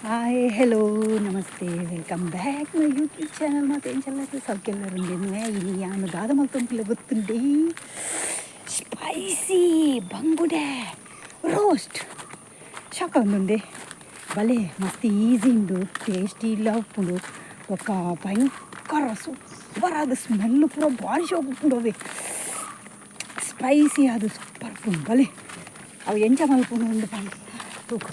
Hi, hello, namaste, welcome back my YouTube channel. ಮಾತ ಎಂಚಲ್ಲ, ಸೌಖ್ಯಲ್ಲರುಂಡೆನ್ವೆ? ಇನಿ ಯಾನ್ ದಾದ ಮಲ್ತೊಂದುಲ್ಲೆ ಗೊತ್ತುಂಡೆ? ಸ್ಪೈಸಿ ಬಂಗುಡೆ ರೋಸ್ಟ್. ಶಾಕ್ ಒಂದುಂಡೆ. ಬಲೆ ಮಸ್ತ್ ಈಸಿ ಉಂಡು, ಟೇಸ್ಟಿ ಇಲ್ಲ ಉಪ್ಪುಂಡು. ಬೊಕ್ಕ ಭಯಂಕರ ಸೂಪರ್ ಆದ್ ಸ್ಮೆಲ್ ಪೂರ ಬಾರಿ ಶೋಕು ಉಪ್ಪುಂಡು. ಅವೆ ಸ್ಪೈಸಿ ಅದು ಸೂಪರ್ ಉಪ್ಪುಂಡು. ಬಲೆ, ಅವು ಎಂಚ ಮಲ್ಪುಂಡು ಉಂದು ಪಂಡ ತೂಕ.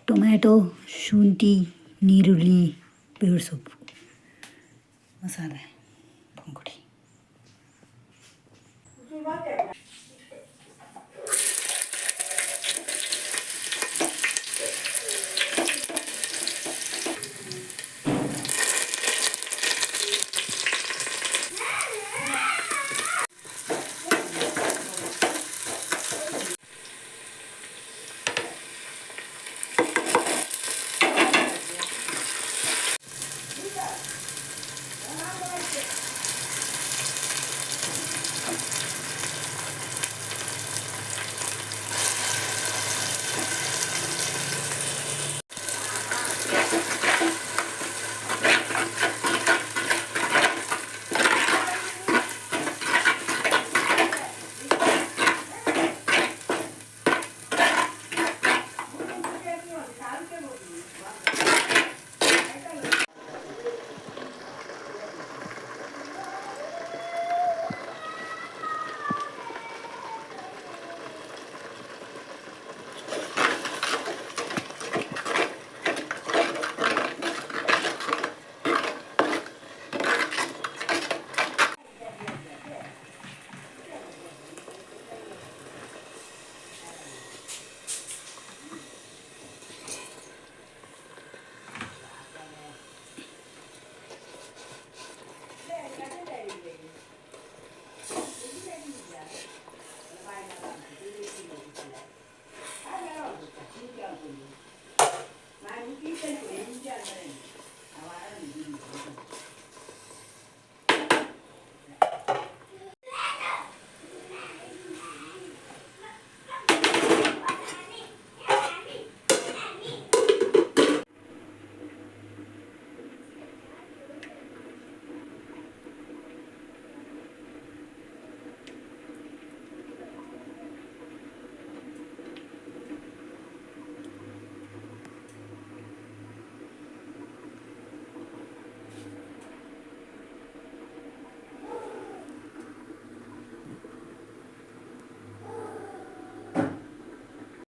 ಟೊಮ್ಯಾಟೊ, ಶುಂಠಿ, ನೀರುಳ್ಳಿ, ಬೇವು ಸೊಪ್ಪು, ಮಸಾಲೆ, ಬಂಗುಡೆ.